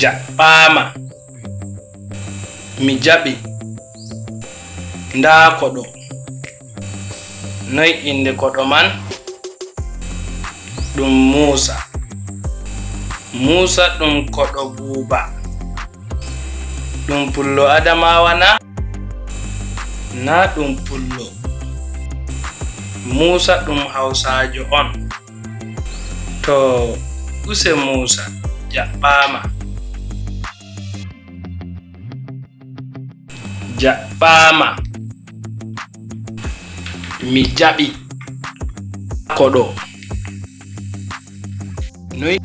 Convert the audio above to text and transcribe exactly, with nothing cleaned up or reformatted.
Jaɓɓaama. Mi jaɓi. Ndaa koɗo. Noy innde koɗo man? Ɗum Muusa. Muusa ɗum koɗo Buuba. Ɗum pullo Adamaawa na? Na ɗum pullo. Muusa ɗum Hawsaajo on. To use Muusa, jaɓɓaama. Jaɓɓaama. Mi jaɓi. Koɗo. Noy